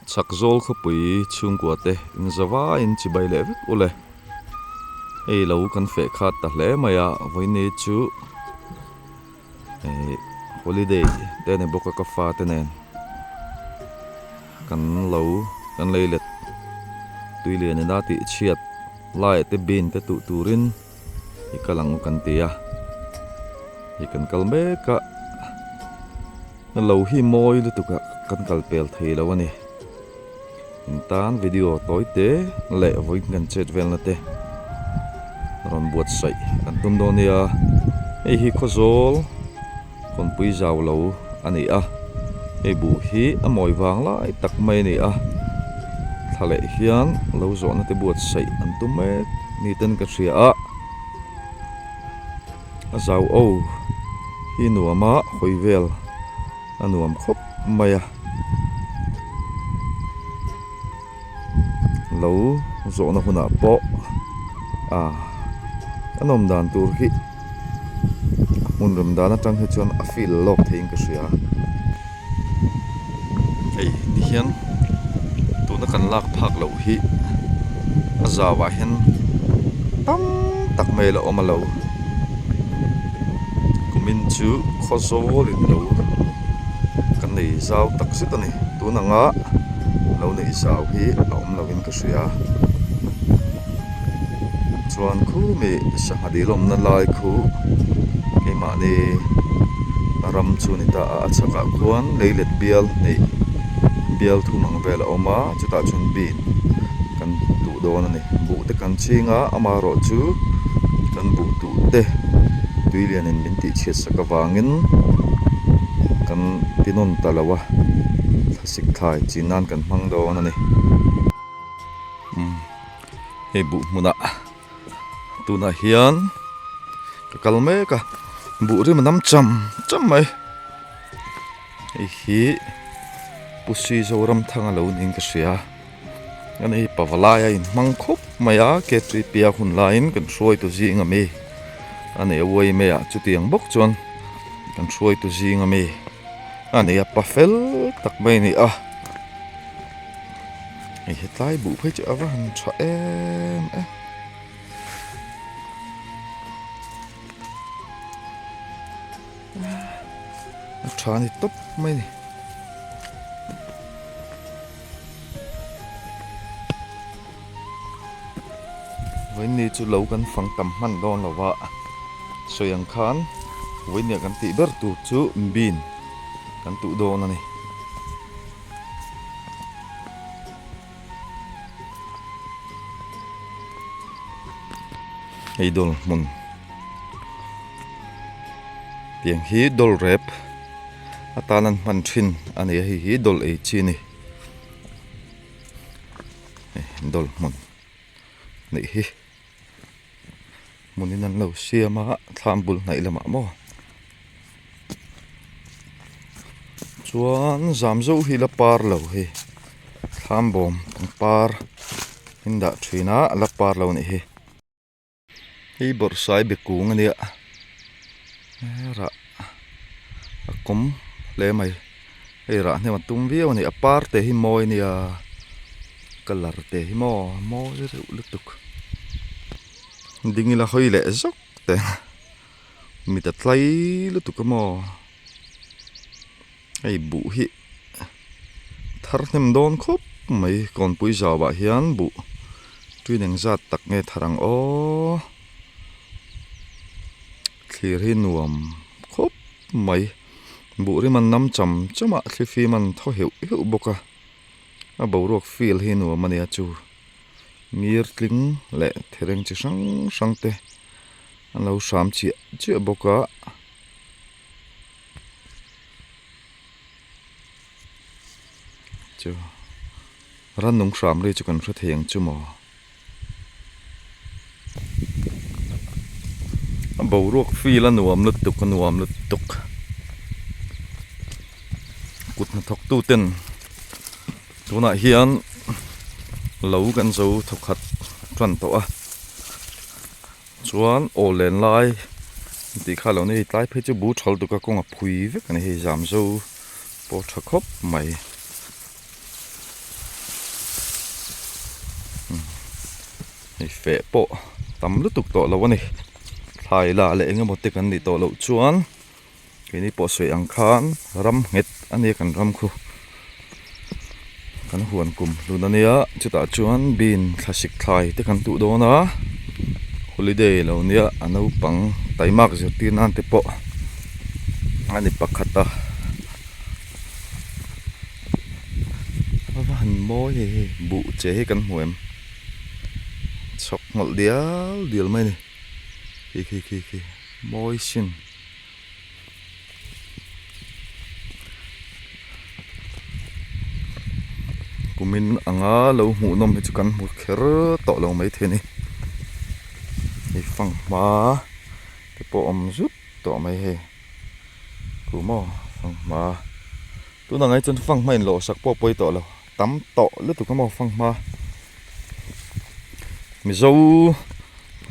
Chhak zawl khawpui chhungkua te in zavaiin chibai leh vek ule. Hei lo kan feh khat ta hle mai a, vawiini chu eh holiday te a ni bawk a ka fa te nen kan lo kan lei let tui lian ina tih chhiat laiah te bin te tuh turin i kal ang u kan ti a, hei kan kal mek a. Lo hi mawi lutuk a kan kal pel thei lo a ni. In tan video tawi te leh vawiin kan chet velna te rawn buatsaih kan tum dawn nia. Hei hi Khawzawl kawnpui zau lo a ni a, hei buh hi a mawi vang lai tak mai a ni a. Thla leh hian lo zawhna te buatsaih an tum mek ni ten ka hria a. A zau o hi nuam a hawi vel a nuam khawp mai a lo zawhna hunah pawh a a nawm dan tur hi a hmun rem dan atang hi chuan a feel lawk theiin ka hria hei ti hian tuna kan lak phak loh hi a zau ah hian tam tak mai la awm a lo kumin chu khaw zawl in lo kan nei zau tak zet a ni tun anga lo neih zau hi a awm lo in ka hria chuan khumi sangha dil awmna lai khu keimahni ram chu a ni ta a a chhakah khuan lei let bial hnih bial thum ang vel a awm a chutah chuan bean kan tuh dawn a ni buh te kan ching a amaherawh chu kan buh tuh te tui lianin min tih chhiat sak avangin kan ti nawn ta lo a thlasik thlai chin nan kan hmang dawn a ni. Hei buh hmunah tunah hian ka kal mek a buh rim a nam cham cham mai hei hi Pu Sri Zoramthanga lo niin ka hria a ni pavalai a inhmang khawp mai a K3P a hun laiin kan hruaitu zing ami a ni a uaime ah chutiang bawk chuan kan hruaitu zing ami a ni a pa fel tak mai a ni a. Hei hetlai buh phei chu a va han tha em em. A tha ni tawp mai ni. Vawiin ni chu lo kan fang tam hman dawn lo va, sawi ang khan vawiin nia kan tih ber tur chu bean kan tuh dawn a ni. Hei dawl hmun tiang hi dawl rep atan an hman thin a ni a hei hi dawl ei chi a ni dawl hmun nih hi. Hmunin an lo siam a thlam bul hnaih lamah maw chuan zam zauh hi la par lo hei thlam bawm pangpar in dah thin a a la par lo a nih hi hei bawrhsai be kung a nia rah a kawm hle mai hei rah hnem a tum viau a ni a par te hi mawi a nia colour te hi maw a mawi reuh lutuk ding ila hawi leh zawk te mit a tlai lutuk a maw hei buh hi thar hnem dawn khawp mai kawnpui zau ah hian buh tui eng zat tak nge thar ang aw thlir hi nuam khawp mai. Buh rim an nam cham cham a, thlifim an thaw heuh heuh bawk a, a boruak feel hi nuam a nia chu ngir tling leh thereng chi hrang hrang te an lo hram chiah chiah bawk a. Chu rannung hram ri chu kan hre thei ang chu maw. A boruak feel a nuam lutuk a nuam lutuk kut hnathawk tu ten tunah hian lo kan zo thawkhat tan tawh a chuan aw len lai tih kha lo ni tlai phei chu bu thal tuk a kawng a phui vek a ni hei zam zo pawh tha khawp mai. Hei feh pawh tam lutuk tawh lo a ni. Thlai lah leh eng emaw te kan nih tawh loh chuan keini pawh sawi ang khan ram nghet a nia kan ram khu. Kan huan kum hlun a nia chutah chuan bean thlasik thlai te kan duh dawn a holiday lo nia a naupang taimak zirtir nan te pawh a ni pakhat a. A va han mawi hei hei buh che hi kan hmu em chhawk ngawlh dial dial mai a ni khi khi khi khi mawi sin. Kumin anga lo hmuh nawm hi chu kan hmu kher tawh lo maithei a ni hei fanghma te pawh a awm zut tawh mai hei. Ku maw fanghma tunah ngai chuan fanghma in lawh sak pawh a pawi tawh lo tam tawh lutuk a maw fanghma mizo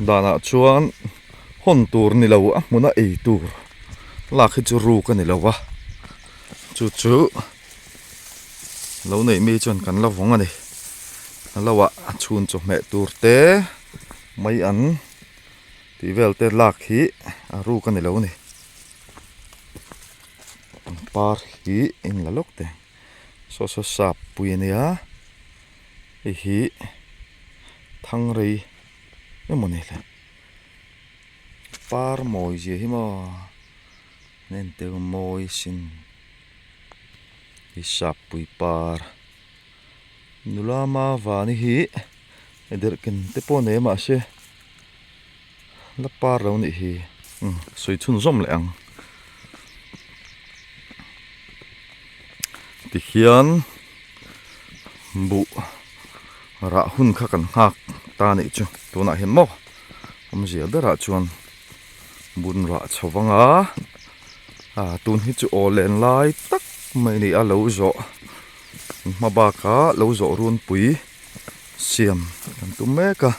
danah chuan hawn tur ni lo a hmuna ei tur lak hi chu ruk a ni lo va chu chu lo neih mi chuan kan la vawng a ni a lo ah chhun chawhmeh tur te mai an. Tih vel te lak hi a ruk a ni lo a ni. Pangpar hi eng la lawk teh saw saw sap pui a nia hei hi thangrei emaw ni le par mawi zia hi maw an entir mawi sin hei sap pui par nula mavani hi derhken te pawh nei mahse. La par lo nih hi umm sawi chhun zawm leh ang tikhian buh rah hun kha kan nghak ta nih chu tunah hian maw awmzia berah chuan bun rah chho vang a ah tun hi chu aw len lai tak mai a ni a lo zawh hma bakah lo zawh runpui siam kan tum mek a.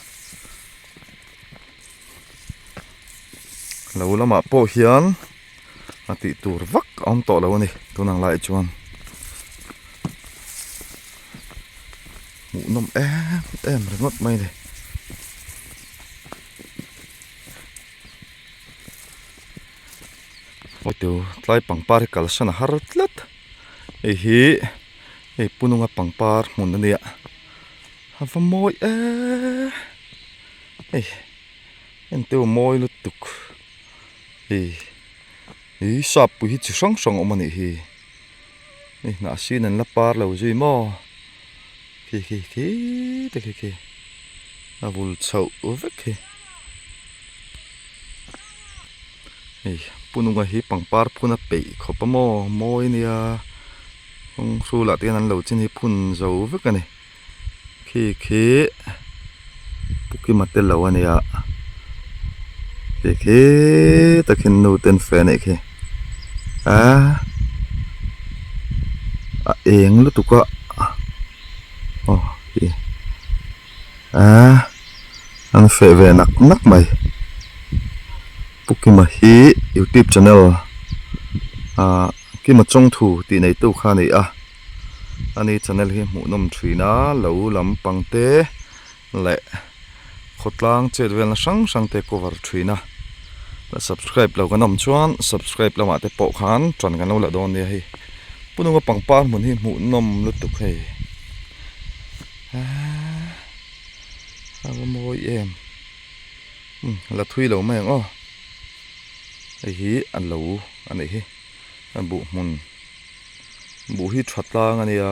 Lo lamah pawh hian a tih tur vak a awm tawh lo a ni tun ang laiah chuan hmuhnawm em em ringawt mai a ni. Tlai pangpar hi kalsan a har tlat hei hi hei pununga pangpar hmun a nia a va mawi em. Hei enteu mawi lutuk hei ih sap pui hi chi hrang hrang awm a nih hi hei hnah sin an la par lo zui maw khi khi khi te khi khi a vul chhoh vek hi hei pununga hi pangpar phun a peih khawp a maw mawi a nia kawng hrulah te hian an lo chin hi phun zo vek a ni. Khi khi Pu Kima te lo a nia khi khi takin nu ten fe anih khi a a eng lutuk a aw khi a an feh ve nak nak mai Pu Kima hi youtube channel ah Kima Chawngthu tih neitu kha a ni a. Ani channel hi hmuhnawm thin a lo lampang te leh khawtlang chet velna hrang hrang te cover thin a la subscribe lo kan awm chuan subscribe lamah te pawh khan tan kan lo la dawn nia hei pununga pangpar hmun hi hmuhnawm lutuk hei aaa a va mawi em umm la thui lo mai ang aw hei hi a lo a nih hi a buh hmun. Buh hi tha tlang a nia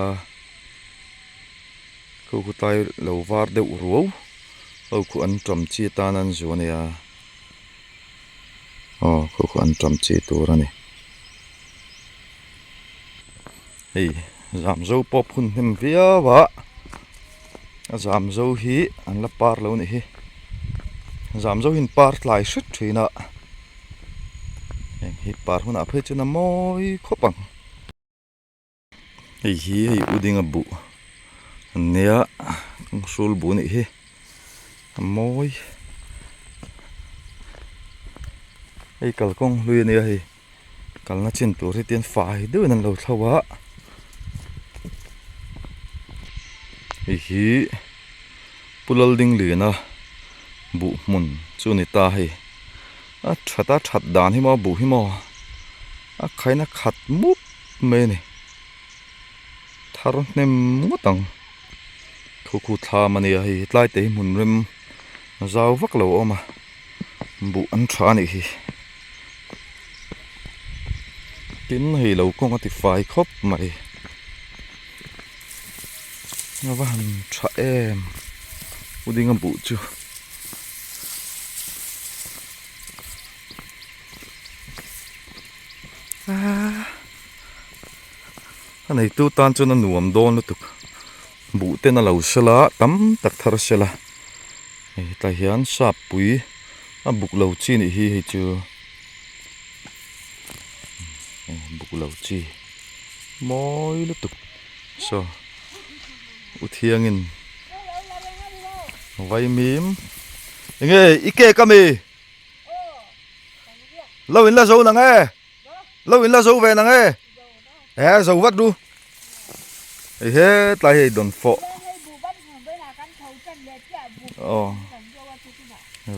khu khu tlai lo var deuh ruau ho khu an ṭam chi atan an zu a nia aw khu khu an ṭam chi tur a ni hei zamzo pawh phun hnem viau a a zamzo hi an la par lo a nih hi zamzo hi an par tlai hret thin a. Heng hi par hunah phei chuan a mawi khawp ang. Hei hi hei u dinga buh an nia kawnghrul buh anih hi a mawi. Hei kalkawng hlui a nia hei kalna chin tur hi tian fai deuhin an lo thlo a. Hei hi Pu Laldingliana. Buh hmun chu ni ta hei. A that a that dan hi maw buh hi maw a khaina khat mup mai a ni. Thar hnem ngawt ang. Khu khu thlam a nia hei tlai te hi hmun rem zau vak lo a awm a buh an tha a nih hi. Tin hei lo kawng a ti fai khawp mai. A va han tha em u dinga buh chu. A neitu tan chuan a nuam dawn lutuk buh ten a lo sel a tam tak thar a sel a hei tlai hian sap pui a buk lo chi nih hi hei chu buk lo chi mawi lutuk saw u thiangin vaimim enge i cake ami lo in la zo nang e. Lo in la zo ve nang e. He zo vat ru. Hei he tlai hei dawn fawh. Aw.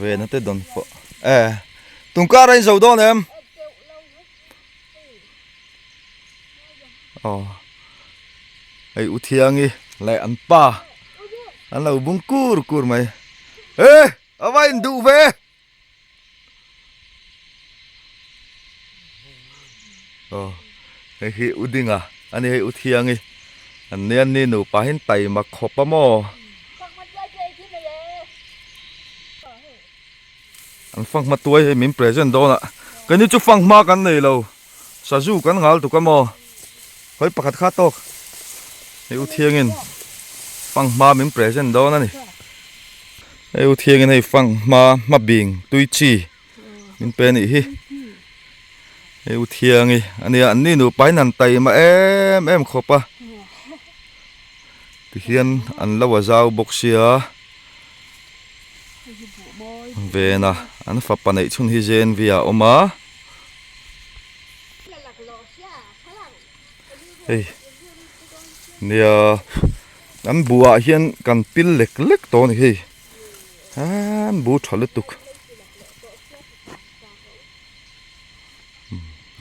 Ve na te dawn fawh. E. Tungkar a in zo dawn em? Aw. Hei u Thiangi leh an pa an lo bung kur kur mai. E a va in duh ve. Aw hei hi u dinga a ni hei u thiangi an nia ni nupa hi an taima khawp a maw an fanghma tuai hei min present dawn a keini chu fanghma kan nei lo sazu kan ngal tuk a maw hawi pakhat kha tawk hei u thiangin fanghma min present dawn a ni. Hei u thiangin hei fang hma hma bing tui chi min pe anih hi hei u thiangi ania an ni nupa in an taima em em khawp a tihian an lo a zau bawk sia vena an fapa neih chhun hi zen vi a awm a hei nia. An buhah hian kan pil lek lek tawh a ni hei an bu tha lutuk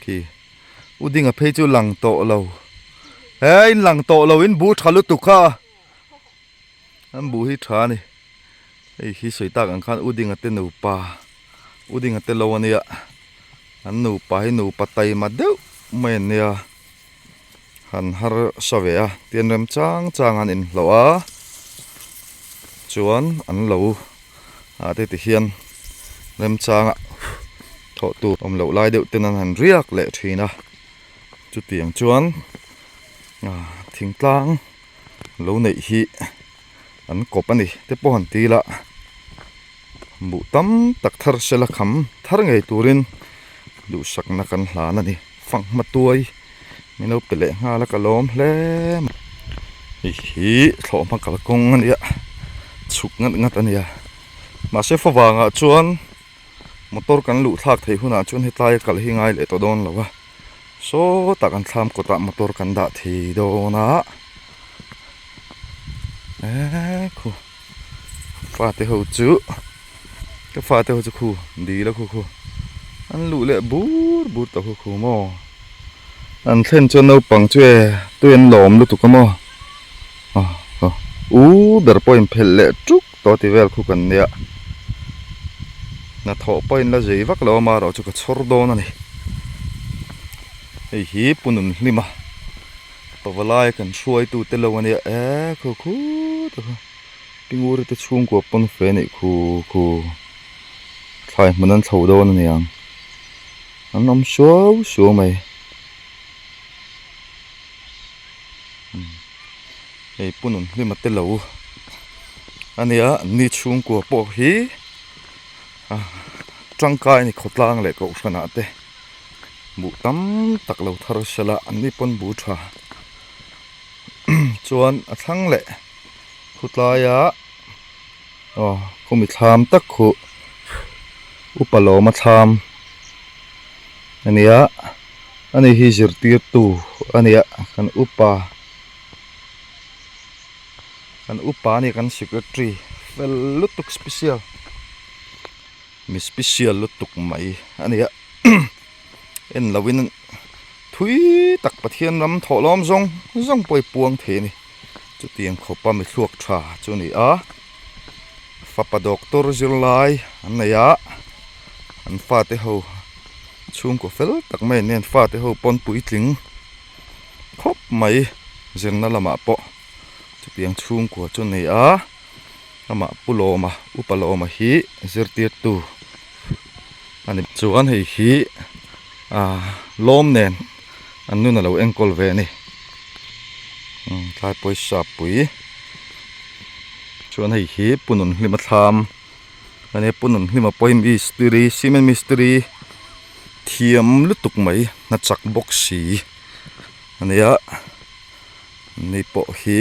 khi u dinga phei chu lang tawh lo he in lang tawh lo in bu tha lutuk kha an bu hi tha a ni hei hi sawi tak ang khan u dinga te nupa u dinga te lo a nia an nupa hi nupa taima deuh mai an nia. Han har sa ve a tian rem chang chang an inhlawh a chuan an lo ah te ti hian remchanga thawh tur awm loh lai deuh ten an han riak leh thin a chutiang chuan ah thingtlang lo neih hi an kawp a ni te pawh han ti ila buh tam tak thar sela kham thar ngei turin duhsakna kan hlan a ni. Fanghma tuai min lo pe leh nghal a ka lawm hle mai. Hei hi thlawhhma kalkawng a nia chhuk ngat ngat a nia mahse favangah chuan motor kan luh thlak theih hunah chuan hetlai a kal hi ngai leh tawh dawn lo a sawtah kan thlam kawtah motor kan dah thei dawn a eee khu fate ho chu. Ka fate ho chu khu dil a khu khu an luh leh bur bur tawh khu khu maw an thlen chuan naupang chu e tui an lawm lutuk a maw aw aw u ber pawh in phelh leh tuk tawh ti vel khu kan nia hnathawh pawh in la zei vak lo a marawh chu ka chhawr dawn a ni hei hi pu nun hlim a pavalai kan hruaitu te lo a nia e khu khu ta kha. Pinguri te chhungkua pawn fe anih khu khu thlai hmun an chho dawn a niang an awm suau suau mai hei pu nun hlima te lo a nia an ni chhungkua pawh hi tangkai a ni khawtlang leh kohhran ah te buh tam tak lo thar sela an ni pawn buh tha chuan a thlang leh. Khutlaia aw khawmi thlam tak khuh upa lawma thlam a nia ani hi zirtirtu a nia kan upa kan upa a nia kan secretary fel lutuk special. Mi special lutuk mai a ni a en lo in thui tak Pathian ram thawh lawm zawng zawng pawh i puang thei a ni chutiang khawpa mi thluak tha chu a ni a fapa doctor zirlai an nei a an fate ho chhungkaw fel tak mai an ni a an fate ho pawn puitling khawp mai zirna lamah pawh chutiang chhungkua chu a ni a. Amah Pu Lawma, Upa Lawma hi zirtirtu a ni. Chuan hei hi ah lawm nen an nun a lo enkawl ve a ni. Umm tlai pawisa pui. Chuan hei hi Pu Nunhlima thlam a nia Pu Nunhlima pawh hi mistiri cement mistiri thiam lutuk mai hna chak bawk si a nia. Ni pawh hi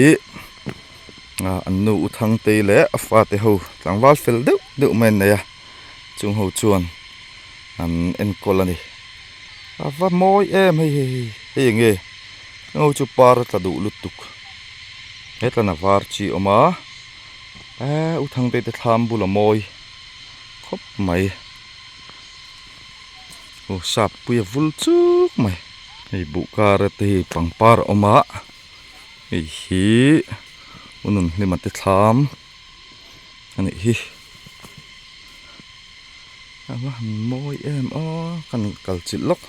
ah an nu u Thangtei leh a fate ho tlangval fel deuh deuh mai an nei a chung ho chuan an enkawl a ni a va mawi em hei hei hei hei eng nge ngo chu par a tla duh lutuk he tlana var chi a awm a eee u Thangtei te thlam bul a mawi khawp mai aw sap pui a vul chuk mai. Hei buh kar te hi pangpar a awm a hei hi u Nunhlima te thlam a nih hi a va han mawi em aw ka han kal chilh lawk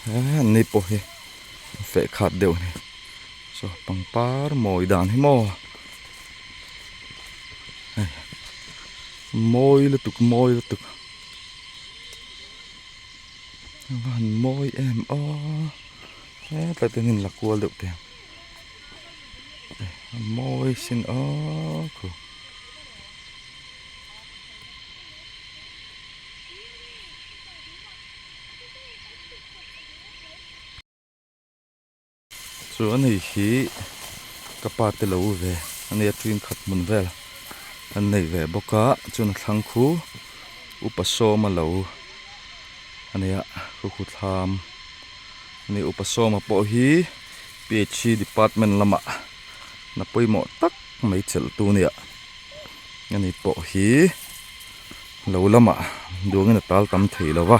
he an ni pawh hi a feh khat deuh a ni saw pangpar mawi dan hi maw hei mawi lutuk mawi lutuk. A va han mawi em aw hetlai te hian la kual deuh teh a mawi sin aw khu Chuan hei hi ka pa te lo ve a nia twin khat hmun vel an nei ve bawk a chuan a thlang khu upa sawma lo a nia khu khu thlam a ni upa sawma pawh hi PHC department lamah hna pawimawh tak mai chelh tu a nia ani pawh hi lo lamah duangin a tal tam thei lo va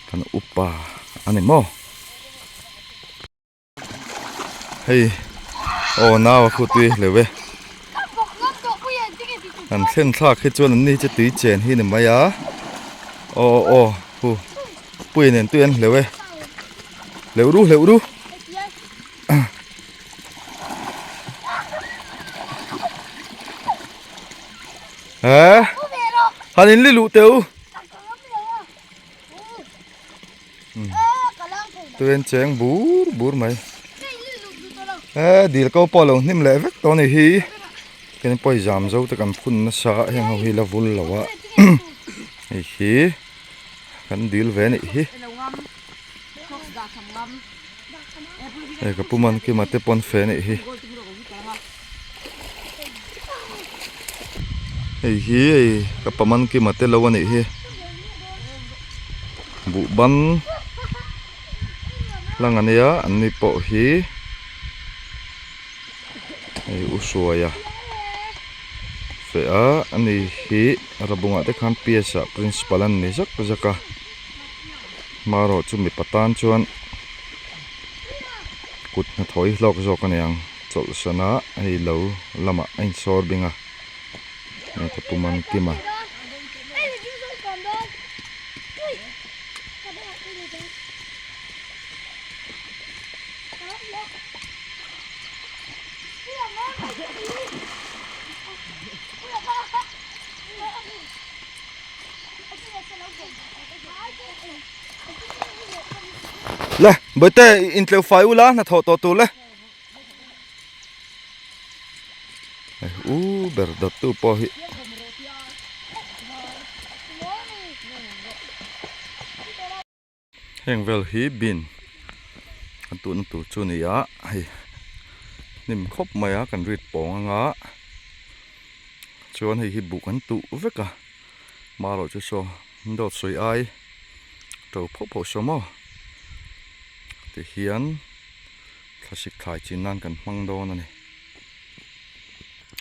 kan upa a ni maw. Hei aw nau a khut tui hleuh e an thlen thlak hi chuan an ni chu tui chen hi ni mai a aw aw aw hu pui nen tui an hleuh e hleuh ru hleuh ru he han in li luh teh u. Tuen cheng bur bur mai he dil ko pawh lo hnim leh vek tawh a ni hi ken pawh i zam zo te kan phun nasa a heng ho hi la vul lo a hei hi kan dil ve a nih hi hei ka pu Mankima te pawn fe a nih hi hei hi hei ka pa Mankima te lo a nih hi buh ban hlang a nia an ni pawh hi hei u Hruaia feh a ani hi Rabungah te khan P S ah principal an ni zak zak a. Hmarawh chu mipa tan chuan kut hnathawh hi hlawk zawk a ni ang chawlhsan a hei lo lamah a insawr bing a hei ka pu Mankima. Le bawihte intleuh fai ula hnathawh tawh tur le u ber dawt tu pawh hi heng vel hi bin an tuhna tur chu a ni a hei hnim khawp mai a kan rit pawng anga chuan hei hi buh kan tuh vek a. Marawh chu saw dawt sawi ai to phauh phauh saw maw ti hian thlasik thlai chin nan kan hmang dawn a ni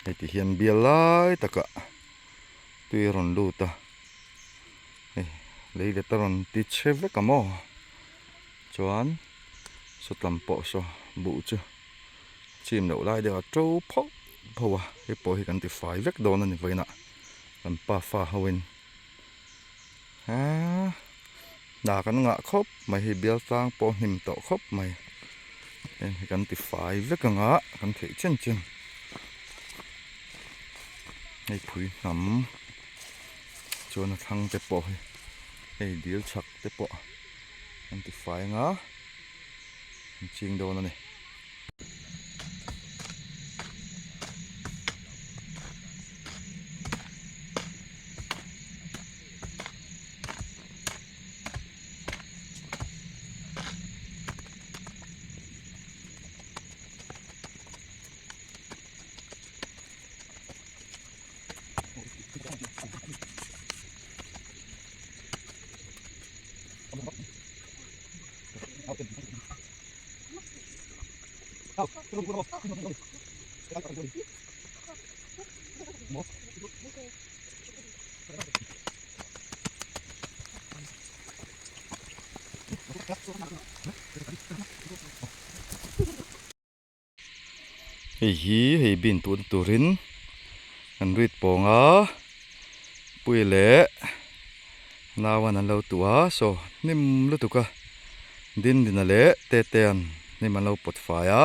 hei ti hian bial lai takah tui a rawn lut a. Lei let a rawn ti chhe vek a maw? Chuan sawtlam pawh saw buh chu chim loh lai deuh a to phauh phauh a, hei pawh hi kan ti fai vek dawn a ni vawiinah kan pa fa ho in aaa hna kan ngah khawp mai hei bial tlang pawh hnim tawh khawp mai heng hi kan ti fai vek ang a kan theih chen chen hei phui hnam chuan a thlang te pawh hi hei dil chhak te pawh an ti fai ang a an ching dawn a ni. Hei hi hei bin tun turin an rit pawng a pui leh nauan an lo tuh a saw hnim lutuk a dindina leh tetean hnim an lo pawt fai a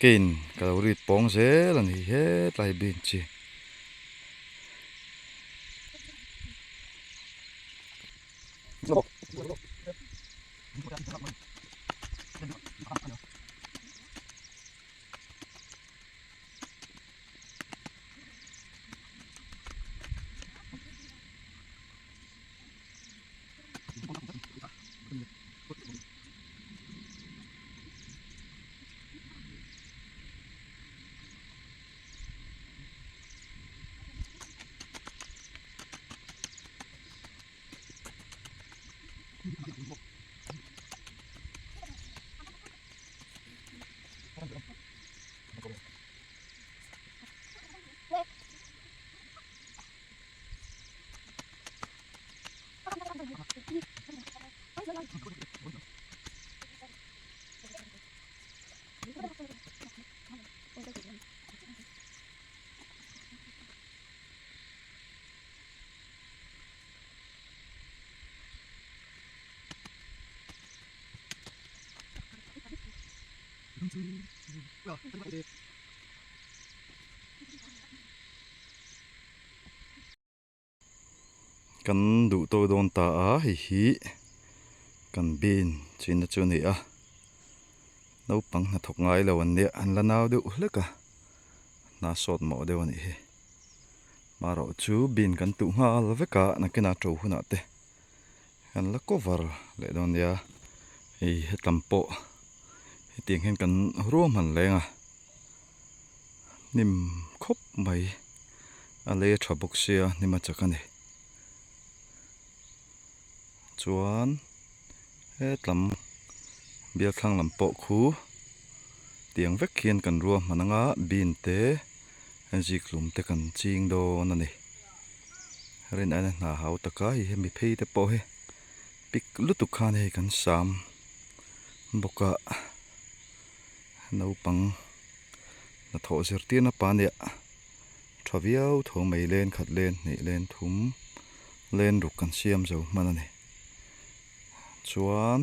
keiin ka lo rit pawng zel a ni hetlai bin chi. Kan duh tawk dawn ta a hei hi kan bin china chu a ni a naupang hnathawk ngai lo an nia an la nau deuh hlek a hna sawt mawh deuh a nih hi. Marawh chu bin kan tuh nghal vek a, nakinah to hunah te kan la cover leh dawn nia. Hei hetlam pawh hetiang hian kan ruahman leng a, hnim khawp mai a lei a tha bawk sia hnim a chak a ni. Chuan hetlam bial thlang lam pawh khu tiang vek hian kan ruahman anga bin te. Zikhlum te kan ching dawn a ni. Rin aina hna hau taka hei hemi phei te pawh hi pik lutuk khan hei kan sam bawk a naupang hnathawh zirtirna pa nia tha viau tho mai len khat len hnih len thum len ruk kan siam zo hman a ni chuan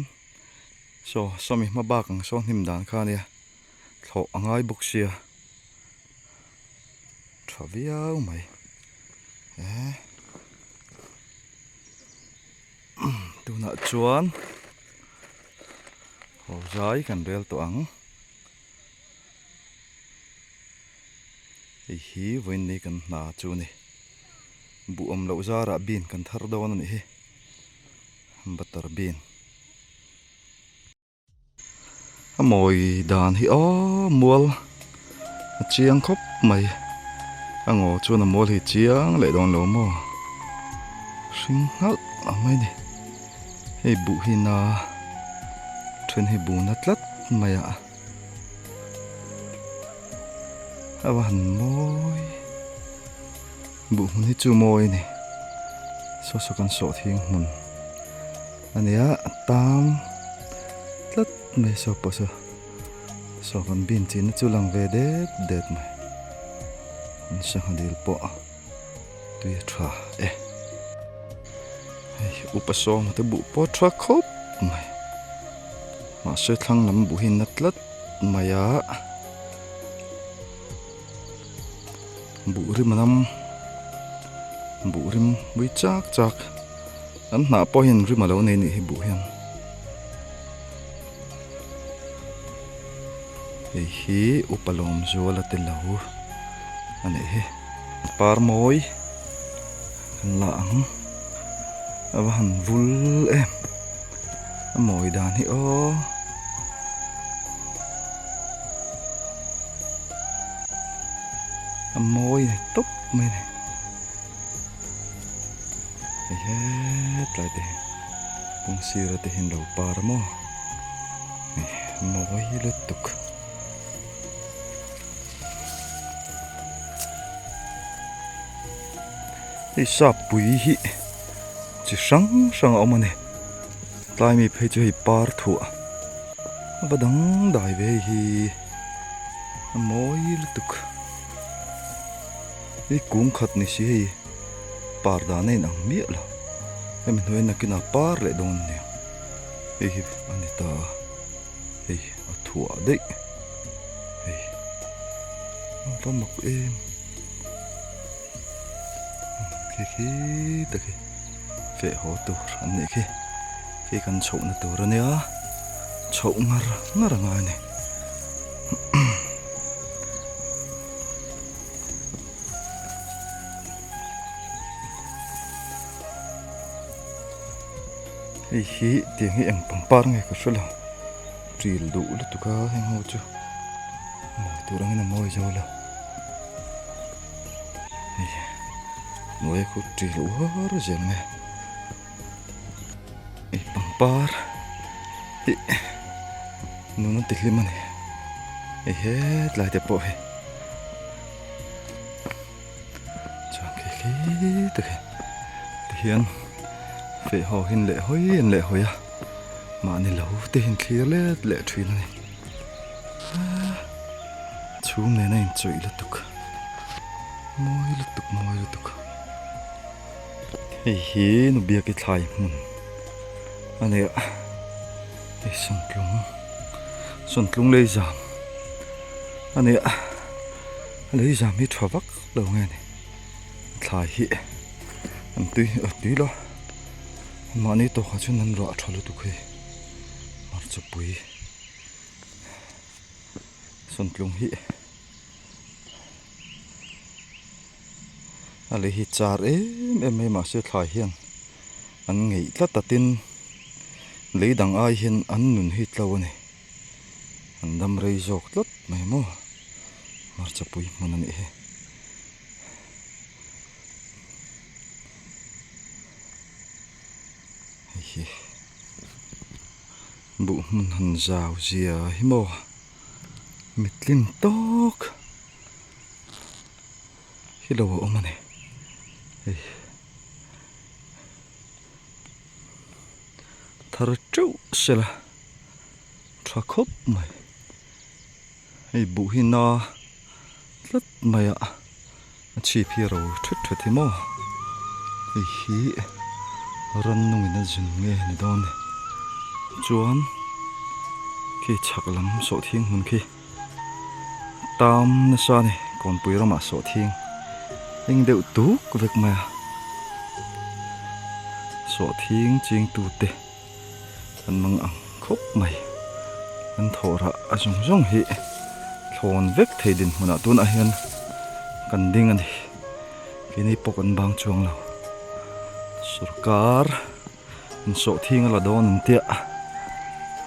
saw sawmi hma bak ang saw hnim dan kha nia thlawh a ngai bawk sia. Tha viau mai eh tunah chuan haw zai kan rel tawh ang hei hi vawiin ni kan hna chu a ni buh awm loh zarah bean kan thar dawn a nih hi butter bean. A mawi dan hi aw mual a chiang khawp mai a ngaw chuan a mual hi chiang leh dawn lo maw hring nghalh ang mai ni hei buh hi na then hi bu na tlat mai a a va han mawi buh hmun hi chu mawi a ni saw saw kan sawh thing hmun. A nia a tam tlat mai saw pawh saw saw kan bin chin na chu lang ve det det mai an sangha dil pawh tui a tha e hei upa sawma te buh pawh a tha khawp mai mahse thlang lam buh hi na tlat mai a. Buh rim a nam buh rim mui chak chak an hnah pawh hian rim a lo nei anih hi buh hian hei hi upa lawm zual a te lo a nih hi par mawi kan la ang a va han vul em a mawi dan hi aw. A mawi a ni tawp mai a ni hei hetlai te hi kawng sir te hian lo par a maw hei mawi lutuk. Hei sap pui hi chi hrang hrang a awm a ni tlai mi phei chu hei par thuah a va dangdai ve hei hi. A mawi lutuk hei kung khat ni si hei par dan a inang miah lo hemi hnuai nakinah par leh dawn a nia hei hi a ni ta a hei a thuah daih hei a va mak em khi khi tak hi feh haw tur an nih khi khi kan chhohna tur a nia chhoh ngar ngar a ngai a ni. Hei hi tiang hi eng pangpar nge ka hre lo ṭil duh lutuk a heng ho chu mawi tur angin a mawi zo lo hei hnuai khu ṭil uar zel mai a. Hei pangpar hi nun a ti hlim a ni hei hetlai te pawh hi chuan khi khi te khi tihian feh haw hin leh hawi an leh hawi a mahni lo te hi an thlir let leh thin a ni chhum nen a inchawih lutuk mawi lutuk mawi lutuk. Hei hi nu biaki thlai hmun a ni a hei sawntlung sawntlung lei zam a ni a a lei zam hi tha vak lo nge ni thlai hi an tui a tui lo mahni tawkah chuan an rah tha lutuk hei hmarchapui sawntlung hi. A lei hi char em em mai mahse thlai hian an ngeih tlat a tin lei dang ai hian an nun hi tlo a ni an dam rei zawk tlat mai maw hmarcha pui hmun a nih hi. Hei hi buh hmun han zau zia hi maw mitling tawk. Hi lo a awm a ni hei thar teuh sela tha khawp mai hei buh hi na tlat mai a a chhip hi a ro thet thet hi maw hei hi rannungin a zun nge ni dawn ni chuan khi chhak lam sawhthing hmun khi. Tam nasa a ni kawnpui ramah sawhthing eng deuh tuk vek mai a sawhthing ching tute an mang ang khawp mai an thawh rah a zawng zawng hi thlawn vek thei dinhmunah tunah hian kan ding a ni keini pawh kan bang chuang lo sorkar. Sawhthing a la dawn an tia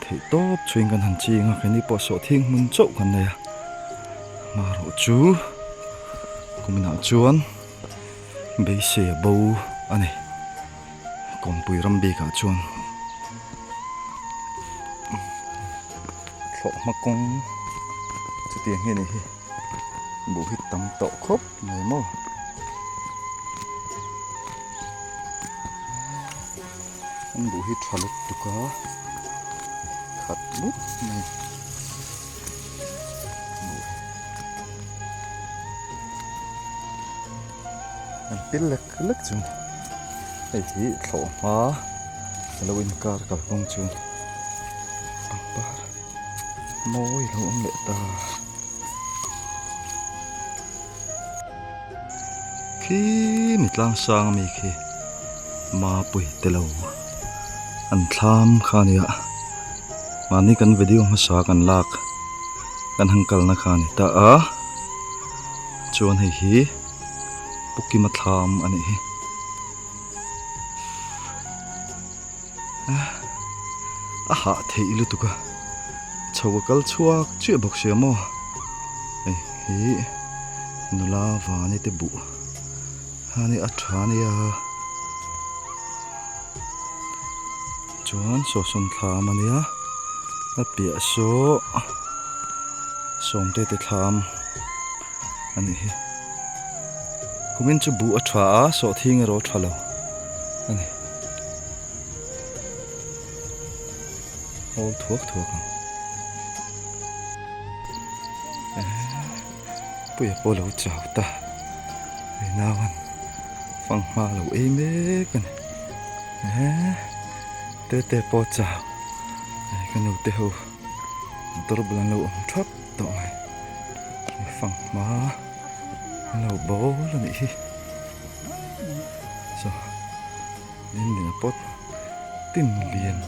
theih tawp chhuin kan han ching a keini pawh sawhthing hmun chauh kan nei a marawh chu kuminah chuan beisei a bo a ni kawnpui ram bikah chuan thlawhhma kawng chutiang hi a nih hi buh hi tam tawh khawp mai maw. An buh hi tha lutuk a, khat mup mai buh hi. An pil lek lek chu hei hi thlawh hma a lo inkar kalkawng chu pangpar mawi a lo awm leh ta. Khi mi tlang sang ami khi mapui te lo an thlam kha ania mahni kan video hmasa kan lak kan han kalna kha a ni ta a chuan hei hi Pu Kima thlam a nih hi. A hah theih lutuk a, chho a kal chhuak chiah bawk sia maw? Hei hi nula vani te buh a ni a tha ania chuan sawsawn thlam a nia a piah saw sawmte te thlam a nih hi kumin chu buh a tha a sawhthing erawh a tha lo a ni hawl thuak thuak ang puia pawh lo chau ta hei nauan fanghma lo ei mek a ni eh tete pawh chau hei ka nute ho motor bul an lo awm thap tawh mai fanghma an lo bawl a nih hi saw din lian pawt tin lian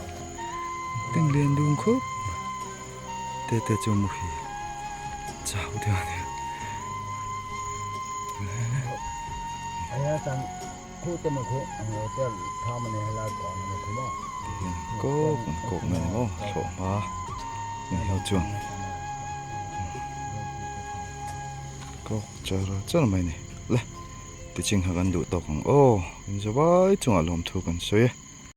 tin lian dun khawp mai te te chu muhil chau deuh a nia tihian kawk an kawk mai maw thlawh hma ni ho chuan kawk char char mai a ni le tiching kha kan duh tawk ang aw kan zavai chungah lawmthu kan sawi e.